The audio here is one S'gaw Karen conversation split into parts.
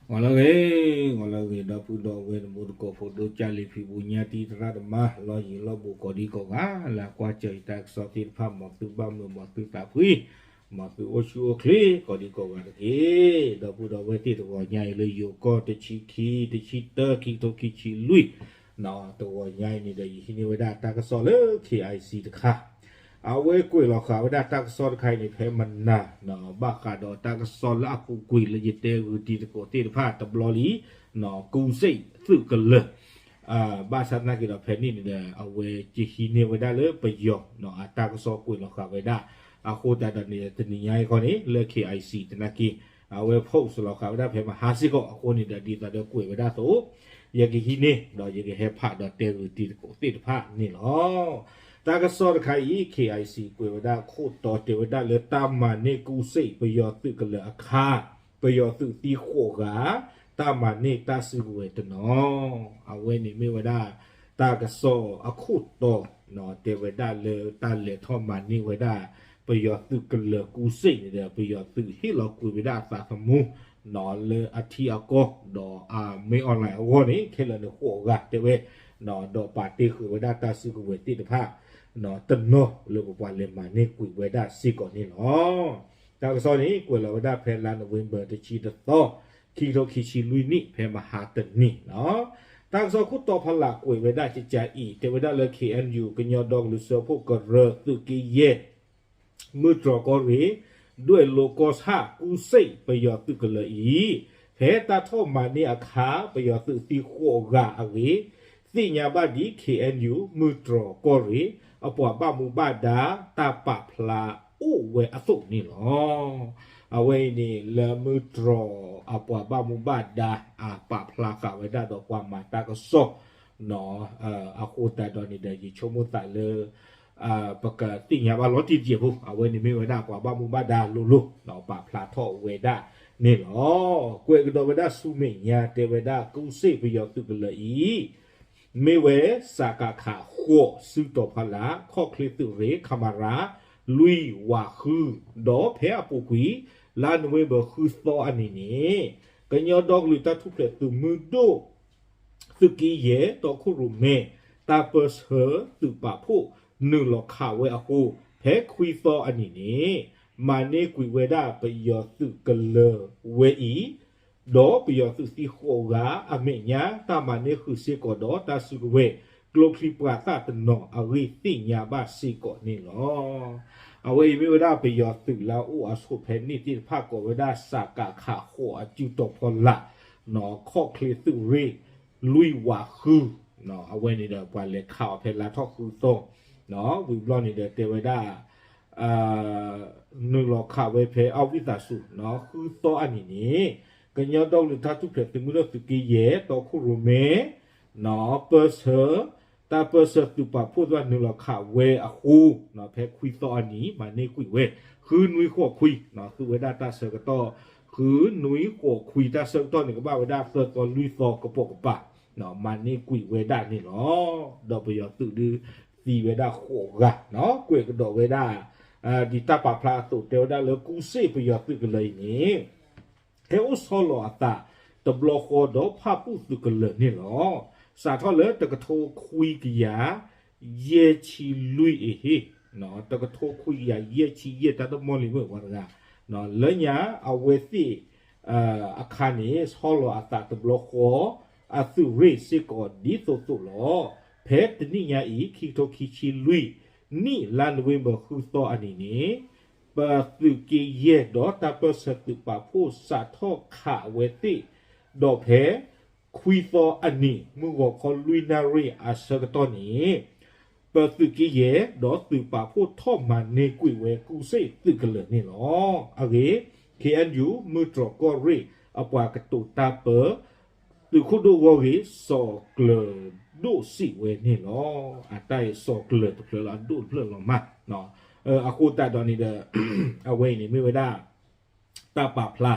ဂီၤလၢအဂ့ၤ, ဂီၤလၢအဂ့ၤ ဒီပုၢ်ဒီဝဲၢ် တံၤသကိးဖိ ဒိၣ်ကၢ်လံၤ ဖံးဘူးညၣ်တံၢ် သရၣ်သမါ လီၢ်ယံၤလီၢ်ဘူး ကိးဒံကိးဂၤ လၢအကွၢ်စၢၤယတၢ်ကစီၣ်သ့ၣ်တဖၣ် မ်သုဘၣ်မုာ် မ်သုသးဖှံ, မ်သုအိၣ်ဆူၣ်အိၣ်ချ့ ကိးဒံကိးဂၤတက့ၢ်. ဒီပုၢ်ဒီဝဲၢ်သ့ၣ် တဂီၤညါအံၤလၢယိၤကီၢ် တဆံခံ တဆံတၢ ခံကထိခံဆံလွံၢ် တဂီၤညါအံၤန့ၣ်ဒီး ယဟံးန့ၢ်ဝဲဒၣ်တၢ်ကစီၣ်လၢ KIC တခါ, အဝဲကွဲးလီၤဃာ်ဝဲဒၣ်တၢ်ကစီၣ်တခါအံၤန့ၣ် ဖဲမနၤ ဘၣ်ဃးဒီးတၢ်ကစီၣ်လၢအပူၤကွံာ် လၢယတဲဂုာ်တံၤသကိးသ့ၣ်တဖၣ်တဘျီလံ, ကူစ့ၣ်သုးကလၢၤ, ဘၣ်ဆၣ်သနာ်က့ဒီး ဖဲန့ၣ်န့ၣ်ဒီး အဝဲယဟံးန့ၢ်ဝဲဒၣ်လၢပယီၤ အတၢ်ကစီၣ်ကွဲးလီၤဃာ်ဝဲဒၣ်, အဃိသတးဒီးန့ၣ် တနံၤညါအံၤခီန့ၣ် လၢ KIC သနာ်က့ အဝဲ post လီၤဃာ်ဝဲဒၣ်ဖဲမဟါစ့ၢ်ကီး အဃိန့ၣ်ဒီး ဒ်သိးဒီးကွဲးဝဲဒၣ်အသိး ယကဟံးန့ၢ် ဒီးယကဟဲဖးဒီးတဲဂုာ်တံၤသကိးသ့ၣ်တဖၣ်န့ၣ်လီၤ. တၢ်ကစီၣ်တခါအံၤ KIC ကွဲးဝဲဒၣ်ခိၣ်တီတဲဝဲဒၣ်လၢ တၢ်မၤန့ၢ်ကူစ့ၣ်ပယီၤသုးကလၢၤအခါ ပယီၤသုးသံဃိးဂၤ တၢ်မၤန့ၢ်တၢ်စုကဝဲၤတနီၤ, အဝဲန့ၣ်မ့ၢ်ဝဲဒၣ် တၢ်ကစီၣ်အခိၣ်တီ တဲဝဲဒၣ်လၢတၢ်လဲၤထီၣ်မၤန့ၢ်ဝဲဒၣ် ပယီၤသုးကလၢၤကူစ့ၣ်န့ၣ်ဒီး ပယီၤသုးဟ့ၣ်လီၤကွံာ်ဝဲဒၣ်အသးသမူ လၢအထံအကီၢ် ဒီးအမ့ၢ် online အဂီၢ်န့ၣ် ခဲလၢာ်န့ၣ်ဃိးဂၤတဲဝဲ, ဒီးပာ်တ့ၢ်ဃုာ်ဝဲဒၣ်တၢ်စုကဝဲၤသ့ၣ်တဖၣ် တနီၤလၢပပှၤလဲၤမၤန့ၢ်ကွံာ်ဝဲဒၣ်စ့ၢ်ကီးန့ၣ်လီၤ. တၢ်ကစီၣ်န့ၣ် ကွဲးလီၤဝဲဒၣ်ဖဲလါနိၣ်ဝ့ဘၢၣ် တဆံတသီ ခံကထိခံဆံလွံၢ်နံၣ် ဖဲမဟါတနံၤလီၤ. တၢ်ကစီၣ်ခိၣ်တီဖီလာ်ကွဲးဝဲဒၣ်ကကးအံၤ တဲဝဲဒၣ်လၢ KNU ကညီဒီကလုာ်စၢဖှိၣ်ကရၢ သုးက့ယဲၢ် မုၢ်တြီၤကီၢ်ရ့ၣ် ဒွဲၣ်လိကီၢ်ဆၣ် ကူစ့ၣ်ပယီၤသုးကလၢၤအံၤ ဖဲတၢ်ထီၣ်မၤန့ၢ်အခါ ပယီၤသုးသံဃိးဂၤအဂ့ၢ် သ့ၣ်ညါဘၣ်ဒ် KNU မုၢ်တြီၤကီၢ်ရ့ၣ် အပှၤဘၣ်မူဘၣ်ဒါ တၢ်ပာ်ဖျါအိၣ်ဝဲအသိးန့ၣ်လီၤ. အဝဲအံၤန့ၣ် လၢမုၢ်တြီၤအပှၤဘၣ်မူဘၣ်ဒါ အပာ်ဖျါဃာ်ဝဲဒၣ်ဒီးပှၤမၤတၢ်ကစီၣ် အဃိသတးဒီးန့ၣ်ဒီး ယဆိကမိၣ်သးလၢ ပကသ့ၣ်ညါဘၣ်လီၤတံၢ်တစဲးဖိ အဝဲန့ၣ်မ့ၢ်ဝဲဒၣ်ပှၤဘၣ်မူဘၣ်ဒါလိၤလိၤ ပာ်ဖျါထီၣ်ဝဲဒၣ်န့ၣ်လီၤ. ကွဲးကဒီးဝဲဒၣ်ဆူမဲာ်ညါ တဲဝဲဒၣ်ကူစ့ၣ်ပယီၤသုးကလၢၤအံၤ မ့ၢ်ဝဲ စကခ ဃိး စုတီၤဖီလာ် ခီၣ်ချ့သုးရ့ၣ် ခမရ လွံၢ်ဝးဃု ဒီးဖဲအပူၤကွံာ် လါနိၣ်ဝ့ဘၢၣ်ဃုသီအနံၤန့ၣ် ကညီဒီကလုာ်တၢ်ထူၣ်ဖျဲးသုးမုၢ်ဒိၣ် သုးက့ယဲၢ် တီခိၣ်ရိၣ်မဲ တၢ်ပၢၢ်ဆၢသုးပာ်ဖှိၣ် နုာ်လီၤခးဝဲအဃိ ဖဲခွံသီအနံၤန့ၣ် မၤန့ၢ်ကွံာ်ဝဲဒၣ်ပယီၤသုးကလၢၤဝဲအံၤ ဒီးပယီၤသုးသံဃိးဂၤအမဲာ်ညါ တၢ်မၤန့ၢ်ဃုာ်စ့ၢ်ကီးဒီးတၢ်စုကဝဲၤ ကျိချံပှၤသၣ်တနီၤအဂ့ၢ်သ့ၣ်ညါဘၣ်စ့ၢ်ကီးန့ၣ်လီၤ. အဝဲအံၤမ့ၢ်ဝဲဒၣ်ပယီၤသုးလၢအအိၣ်အဆိးဖဲန့ၣ်သ့ၣ်တဖၣ် ကိးဝဲဒၣ် စကခ ဃိးအစုတီၤဖီလာ် ခီၣ်ချ့သုးရ့ၣ် လွံၢ်ဝးဃု အဝဲန့ၣ်ဒီးပှၤလဲၤခးအီၤဖဲလါထီၣ်ဃုသီ ဝံၤဘျီန့ၣ်ဒီးတဲဝဲဒၣ် နုာ်လီၤခးဝဲဖဲအဝံသးစူၤ ဃုသီအနံၤန့ၣ် ကညီဒီကလုာ်တၢ်ထူၣ်ဖျဲးသုးမုၢ်ဒိၣ်သုးက့ယဲၢ် တီခိၣ်ရိၣ်မဲ ပၢၢ်ဆၢ တၢ်ပၢၢ်ဆၢသုးပာ်ဖှိၣ်သ့ၣ်တဖၣ်နုာ်လီၤခးဝဲအဃိ ဖဲခွံသီအနံၤ မၤန့ၢ်ကွံာ်ဝဲ ဃုနွံဃိးခွံ သူဝဲဒၣ်တၢ်ဆၢကတီၢ် ဃုနွံဃိးခွံ တၢ်ဆၢကတီၢ်န့ၣ် ကဘၣ်ဝဲဒၣ်သၢသီလွံၢ်သီကပိာ်ကပၤ မၤန့ၢ်ကွံာ်ဝဲဒၣ်န့ၣ်လီၤ. ဒီးပယီၤသုးဒုးသံဝဲဒၣ်ဃိးဂၤ ကွဲးကဒီးဝဲဒၣ် ဒ်တၢ်ပာ်ဖျါအသိး တဲဝဲဒၣ်လၢကူစ့ၣ်ပယီၤသုးကလၢၤအံၤန့ၣ် ဟဲအိၣ်ဆီလီၤအသးတဘျီဃီဒီးဖၣ်ပူၣ်သုးကလၢၤန့ၣ်လီၤ. စးထီၣ်လၢတကထိခွံကယၤ ယဲၢ်ဆံလွံၢ်အဟ့ၣ် တကထိခွံကယၤယဲၢ်ဆံယဲၢ် တၢ်တမီၢ်လံမုၢ်ဝဲတဂၤ လၢညါအဝဲသ့ၣ် အခါန့ၣ် ဆီလီၤအသးတဘျီဃီ အသုးရ့ၣ်စ့ၢ်ကီးဒ်သိးသိးလီၤ. ဖဲတနံၣ်ညါအံၤ ခံကထိခံဆံလွံၢ် နံၣ်လါနိၣ်ဝ့ဘၢၣ်ဃုသီအနံၤန့ၣ် ပသုးက့ယဲၢ်ဒီးတၢ်ပၢၢ်ဆၢသုးပာ်ဖှိၣ်စးထီၣ်ခးအဝဲသ့ၣ် ဒီးဖဲ ခွံသီအနံၤ မုၢ်ဂီၤခီလွံၢ်နၣ်ရံၣ်အဆၢကတီၢ်န့ၣ် ပသုးက့ယဲၢ်ဒီးသုးပာ်ဖှိၣ်ထီၣ်မၤန့ၢ်ကွံာ်ဝဲကူစ့ၣ်သုးကလၢၤန့ၣ်လီၤ. အဂ့ၢ် KNU မုၢ်တြီၤကီၢ်ရ့ၣ် အပှၤကတိၤတၢ်ပၢ သုးခိၣ်ဒိၣ်ဂီၢ်ဂ့ၢ် စီၤကျၢၤဒိၣ်စံးဝဲန့ၣ်လီၤ. အတၢ်အံၤ စီၤကျၢၤတဖျၢၣ်လီၤ အဒိၣ်တဖျၢၣ်လီၤမး. အဃိသတးဒီးန့ၣ်ဒီး အဝဲအံၤန့ၣ်မ့ၢ်ဝဲဒၣ် တၢ်ပာ်ဖျါ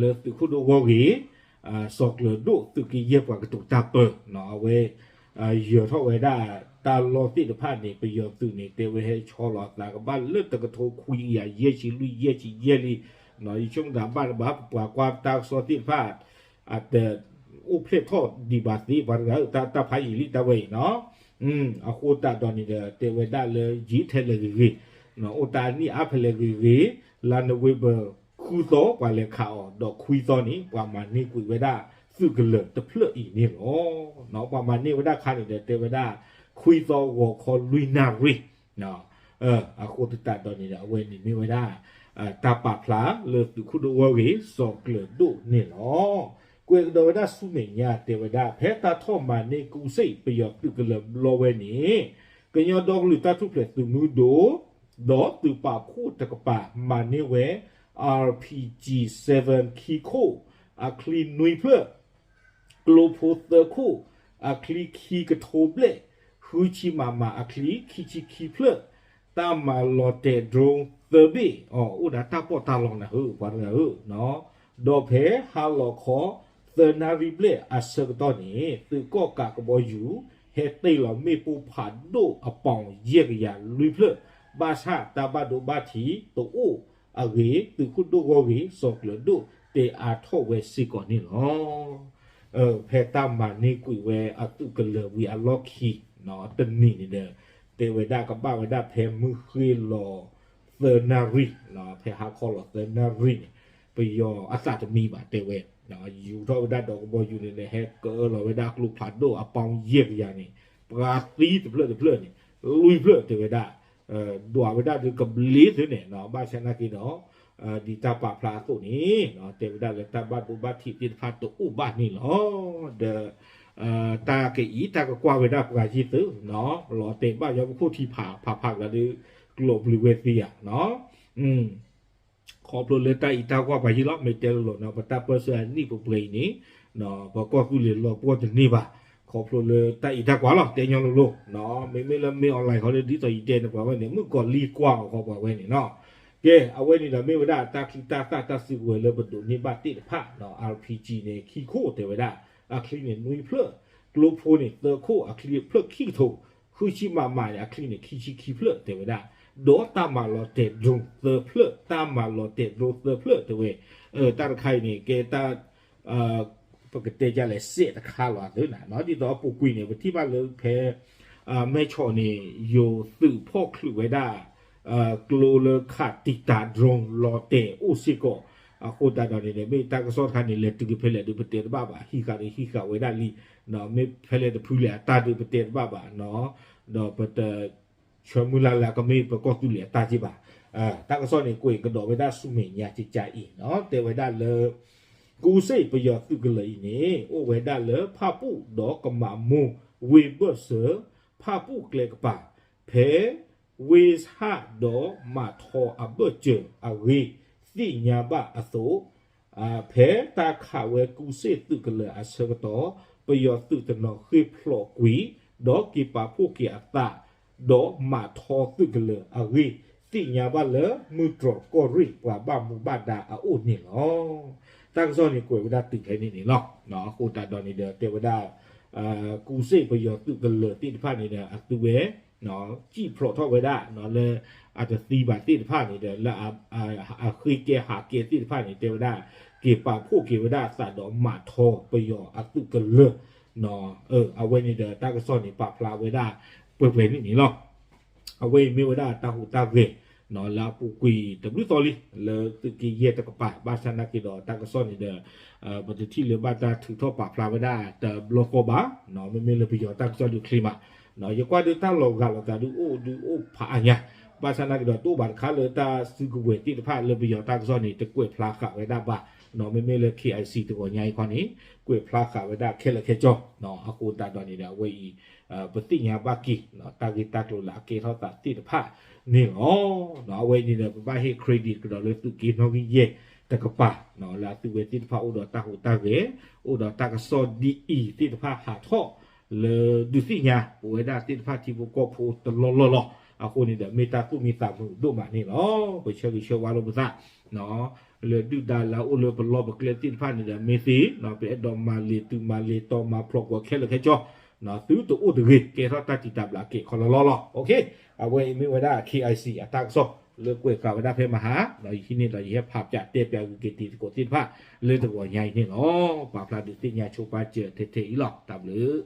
လၢသုးခိၣ်ဒိၣ်ဂီၢ်ဂ့ၢ် စီၤကျၢၤဒိၣ်သုးက့ယဲၢ်ပှၤကတိၤတၢ်ပၢ အဝဲ ယၢၤထီၣ်ဝဲဒၣ် တၢ်လီၢ်သ့ၣ်တဖၣ်န့ၣ် ပယီၤသုးန့ၣ် တဲဝဲဟဲဆီလီၤအသးကဘၣ်လၢတကထိခွံကယၤယဲၢ်ဆံလွံၢ်ယဲၢ်ဆံယဲၢ်လံ. ယဆိကမိၣ်သးဘၣ်တဘၣ် ပပှၤကွၢ်တၢ်ကစီၣ်သ့ၣ်တဖၣ် အတအိၣ်ဖျဲၣ်ထီၣ်ဒံးဘၣ်သ့ ပှၤတဂၤဧၢ တၢ်ဖးယံာ်လံတၢ်ဝဲအံၤနီၤ. အဃိသတးဒီးန့ၣ်ဒီး တဲဝဲဒၣ်လၢယံာ်ထဲလဲၣ်ဂ့ၤဂ့ၤ, အိၣ်တၢ်နံၣ်အါဖဲလဲၣ်ဂ့ၤဂ့ၤ, လါနိၣ်ဝ့ဘၢၣ် ဃုသီ ပှၤလဲၤခးအီၤ ဒီးခွံသီန့ၣ် ပှၤမၤန့ၢ်ကွံာ်ဝဲဒၣ်သုးကလၢၤတဖျၢၣ်အံၤန့ၣ်လီၤ. ပှၤမၤန့ၢ်ဝဲဒၣ်ခါန့ၣ်ဒီး တဲဝဲဒၣ် ခွံသီဂီၤခီလွံၢ်နၣ်ရံၣ် အဃိသတးဒီးန့ၣ်ဒီး အဝဲန့ၣ်မ့ၢ်ဝဲဒၣ် တၢ်ပာ်ဖျါလၢသုးခိၣ်ဒိၣ်ဂီၢ်ဂ့ၤ စီၤကျၢၤဒိၣ်န့ၣ်လီၤ. ကွဲးကဒီးဝဲဒၣ်ဆူမဲာ်ညါတဲဝဲဒၣ် ဖဲတၢ်ထီၣ်မၤန့ၢ်ကူစ့ၣ်ပယီၤသုးကလၢၤဘျီဝဲန့ၣ် ကညီဒီကလုာ်တၢ်ထူၣ်ဖျဲးသုးမုၢ်ဒိၣ် ဒီးသုးပာ်ဖှိၣ်တကပၤ မၤန့ၢ်ဝဲ အၣ်ပီၣ်ကၠံ seven ခံခိၣ် အချံနွံဖျၢၣ် ကျိဖိသၢခိၣ် အချံခံကထိဘျဲၣ် ဃုဆံမးမးအချံခံဆံခံဖျၢၣ် တၢ်မၤလီၤတဲာ် drone သၢဘ့ၣ် အိၣ်ဒီးတၢ်ပီးတၢ်လီနၤဧၢ ပှၤတဂၤဧၢ, ဒီးဖဲဟါလီၤခီ သၢနၣ်ရံၣ်ဘျဲၣ်အဆၢကတီၢ်န့ၣ် သုးကီၣ်ကးကဘီယူၤ ဟဲတ့ၢ်လီၤမ့ၣ်ပိၢ်ဖးဒိၣ်အပီၣ်ယဲၢ်ကယၤလွံၢ်ဖျၢၣ် ဘၣ်ဆၣ်တၢ်ဘၣ်ဒိဘၣ်ထံးတအိၣ်အဂ့ၢ် သုးခိၣ်ဒိၣ်ဂီၢ်ဂ့ၤ စီၤကျၢၤဒိၣ် တဲအါထီၣ်ဝဲစ့ၢ်ကီးန့ၣ်လီၤ. ဖဲတၢ်မၤန့ၢ်ကွံာ်ဝဲအသုးကလၢၤဝံၤအလီၢ်ခံ တနံၤန့ၣ်ဒီး တဲဝဲဒၣ်ကဘၣ်ဝဲဒၣ်ဖဲမုၢ်ဃ့ၢ်လီၤသၢနၣ်ရံၣ်, ဖဲဟါခီလီၤသၢနၣ်ရံၣ်န့ၣ် ပယီၤအသးတမံဘၣ်တဲဝဲ, ယူၤထီၣ်ဝဲဒၣ်ဒီးကဘီယူၤန့ၣ်ဒီး ဟဲကၢလီၤဝဲဒၣ်ကျိဖးဒိၣ်အပီၣ်ယဲၢ်ကယၤန့ၣ် ပှၤသံတဖျၢၣ်တဖျၢၣ်န့ၣ် လွံၢ်ဖျၢၣ်တဲဝဲဒၣ် ဒွးဝဲဒၣ်ဒုးကဘျ့သုန့ၣ် ဘၣ်ဆၣ်နာ်က့ဒီး ဒ်တၢ်ပာ်ဖျါအသိးန့ၣ် တဲဝဲဒၣ်လၢတၢ်ဘၣ်ဒိဘၣ်ထံးသ့ၣ်တဖၣ်တအိၣ်ဘၣ်န့ၣ်လီၤ. ဒီး တၢ်ကအံၤတၢ်ကကွၢ်ဝဲဒၣ်ပှၤယံာ်သု လီၤတဲာ်ဘၣ်ယီပခိၣ်ထံဖးဖးဖးကလၢ်ဒုး ကျိာ်ဘျုးဝဲသ့ဧါ ခီဖျိလၢတၢ်အံၤတၢ်ကွၢ်ပှၤယံာ်လီၤ မ့ၢ်တဲလီၤလီၤနီၤ ပတၢ်ပၢၢ်ဆၢအနံၣ်ပှဲၤပှဲၤအံၤန့ၣ် ပကီၢ်သူလ့ၤလီၤပှီၢ်တန့ၢ်ဘၣ် ခီဖျိလၢတၢ်အံၤတၢ်ကွၢ်လီၤ တဲညီလိၤလိၤ မ့မ့ၢ်လၢမ့ၢ် online ခီဒီး ဒ်သိးယတဲန့ၣ် ပှၤဝဲန့ၣ် မုၣ်ကီၤလံၢ်ကွၢ်အီၤခီပှၤဝဲန့ၣ်နီၤ ကဲ အဝဲန့ၣ်ဒီးမ့ၢ်ဝဲဒၣ်တၢ်ချံတၢ်သၣ်တၢ်စုကဝဲၤလၢပဒိးန့ၢ်ဘၣ်သ့ၣ်တဖၣ်နီၤ အၣ်ပီၣ်ကၠံန့ၣ် ခံခိၣ်တဲဝဲဒၣ် အချံန့ၣ်နွံဖျၢၣ် ကျိဖိန့ၣ်သၢခိၣ် အချံဖျၢၣ်ခံကထိ ဃုဆံမးမးန့ၣ် အချံန့ၣ်ခံဆံခံဖျၢၣ်တဲဝဲဒၣ် ဒီးတၢ်မၤလီၤတဲာ် drone သၢဖျၢၣ် တၢ်မၤလီၤတဲာ် drone သၢဖျၢၣ်တဲဝဲ တၢ်တခါအံၤန့ၣ် ကဲတၢ် ပကတဲဒ်လဲၣ် စဲးတခါလီၤသ့နၤ ဒ်သိးအပူၤကွံာ်န့ၣ် ပထံၣ်ဘၣ်လၢဖဲ မဲၢ်ဆီးန့ၣ် ယိၤသုးဖီၣ်ချုးဝဲဒၣ် ကျိလၢခးတံာ်တာ် drone လီၤတဲာ်အိၣ်စ့ၢ်ကီး အဃိသတးဒီးန့ၣ်ဒီး မ့ၢ်တၢ်ကစီၣ်တခါန့ၣ် လဲၤတုၤက့ၤဖဲလဲၣ်ဒုးပတဲတဘၣ်ဘၣ် ဟံးဃာ်ဒီးဟံးဃာ်ဝဲဒၣ်လံ မ့ၢ်ဖဲလဲၣ်တဖုလဲၣ်အတၢ်ဒုးပတဲတဘၣ်ဘၣ် ဒီးပတ ဆၢမုၢ်လၢ်လၢအကမ့ၢ်ပကီၢ်သူလ့ၤအတၢ်က့ဘၣ်. တၢ်ကစီၣ်န့ၣ် ကွဲးကဒီးဝဲဒၣ်ဆူမဲာ်ညါကကါအံၤ တဲဝဲဒၣ်လၢ ကူစ့ၣ်ပယီၤသုးကလၢၤအံၤန့ၣ် အိၣ်ဝဲဒၣ်လၢဖၣ်ပူၣ်ဒီးကမးမိၢ်ဝ့ၢ်ဘၢၣ်စၢၤ ဖၣ်ပူၣ်ကျဲကပၤ ဖဲ ဝ့ၢ်ဟၣ်ဒီးမးထီအဘၢၣ်စၢၤအဂ့ၢ် သ့ၣ်ညါဘၣ်အသိး ဖဲတၢ်ခးဝဲကူစ့ၣ်သုးကလၢၤအဆၢကတီၢ် ပယီၤသုးတနီၤဃ့ၢ်ဖျိးကွံာ် ဒီးက့ၤပာ်ဖှိၣ်က့ၤအသး ဒီးမးထီသုးကလၢၤအဂ့ၢ် သ့ၣ်ညါဘၣ်လၢမုၢ်တြီၤကီၢ်ရ့ၣ်ပှၤဘၣ်မူဘၣ်ဒါအအိၣ်န့ၣ်လီၤ. တၢ်ကစီၣ်န့ၣ်ကွဲးဝဲဒၣ်တုၤဖဲန့ၣ်န့ၣ်လီၤ. အဃိသတးဒီးန့ၣ်ဒီး တဲဝဲဒၣ် ကူစ့ၣ်ပယီၤသုးကလၢၤသ့ၣ်တဖၣ်န့ၣ်ဒီး အသုဝဲ စံၣ်ဖျိးထီၣ်ဝဲဒၣ် လၢအတသံဘၣ်သ့ၣ်တဖၣ်န့ၣ်ဒီး လၢအဃ့ကဲဟးကဲသ့ၣ်တဖၣ်န့ၣ် တဲဝဲဒၣ် က့ၤပာ်ဖှိၣ်က့ၤဝဲဒၣ်အသးဒီးမးထီပယီၤအသုးကလၢၤ အဝဲန့ၣ်ဒီး တၢ်ကစီၣ်န့ၣ်ပာ်ဖျါဝဲဒၣ် ပှဲၤပှဲၤန့ၣ်န့ၣ်လီၤ. အဝဲအံၤမ့ၢ်ဝဲဒၣ်တၢ်ဟူးတၢ်ဂဲၤ လၢအပူၤကွံာ်တဘျုးသီလံ လၢသုးက့ယဲၢ်တကပၤ ဘၣ်ဆၣ်နာ်က့ဒီးတၢ်ကစီၣ်န့ၣ်ဒီး ပတထံၣ်လၢဘၣ်တၢ်ထုးထီၣ်ပာ်ဖျါဝဲဒၣ်တဘျီဃီဘၣ် မ့မ့ၢ်လၢပယီၤတၢ်ကစီၣ်ဒုးချ့မး ယကွၢ်ဒုးတၢ်လီၤဂာ်လီၤသးဒုးအိၣ်ဒုးအိၣ်ဖးအါညါ ဘၣ်ဆၣ်နာ်က့ဒီးတအိၣ်ဘၣ်တခါလၢတၢ်စုကဝဲၤသ့ၣ်တဖၣ်လၢပယီၤတၢ်ကစီၣ်န့ၣ် တကွဲးဖျါဃာ်ဝဲဒၣ်ဘၣ် မ့မ့ၢ်လၢ KIC တဂီၤညါအံၤခီန့ၣ် ကွဲးဖျါဃာ်ဝဲဒၣ်ခဲလၢာ်ခဲဆ့ အဃိသတးဒီးန့ၣ်ဒီး အဝဲအံၤ ပသ့ၣ်ညါဘၣ်က့ၤ တၢ်ဂ့ၢ်တၢ်ကျိၤလၢအကဲထီၣ်သးသ့ၣ်တဖၣ်န့ၣ်လီၤ. အဝဲအံၤန့ၣ်ဒီး ပဘၣ်ဟ့ၣ် credit ကဒီးလၢသုးက့နီၣ်ဂံၢ်ယဲၢ်တကပၤ လၢအသုဝဲသ့ၣ်တဖၣ်အိၣ်ဒီးတၢ်ဟူးတၢ်ဂဲၤ အိၣ်ဒီးတၢ်ကစီၣ်ဒ်အံၤသ့ၣ်တဖၣ်ဟးထီၣ် လၢဒုးသ့ၣ်ညါပဝဲဒၣ်သ့ၣ်တဖၣ်ထံဖိကီၢ်ဖိတလီၢ်လီၢ်လီၤ. အဃိန့ၣ်ဒီး မ့ၢ်တၢ်သူၣ်မံသးမုာ်ဒိၣ်မးန့ၣ်လီၤ. ပဆၢဂ့ၤဆၢဝါလိာ်ပသး လၢဒုၣ်ဒါလၢအအိၣ်လၢပလီၢ်ပကျဲသ့ၣ်တဖၣ်န့ၣ်ဒီး မ့ၢ်သ့ ပအဲၣ်ဒိးမၤလ့ၤတုၤမၤလ့ၤတီၤမၤဖျိးကွံာ်ခဲလၢာ်ခဲဆ့ သုတအိၣ်တဂ့ၤ ကဲထီၣ်တၢ်တံာ်တာ်ဘျးက့ၤခီလီၤလီၤလီၤ. အဝဲအံၤမ့ၢ်ဝဲဒၣ် KIC အတၢ်ကစီၣ် လၢကွဲးဃာ်ဝဲဒၣ်ဖဲမဟါ, ဒီးယဟံးန့ၢ်ဒီးယဟဲဖးပၠးတဲပၠးဂုာ်က့ၤတံၤသကိးသ့ၣ်တဖၣ်လၢတဂီၤညါအံၤန့ၣ်လီၤ. ပာ်ဖျါဒုးသ့ၣ်ညါဆိပာ်စၢၤထဲထဲအံၤလီၤ. တၢ်ဘျုး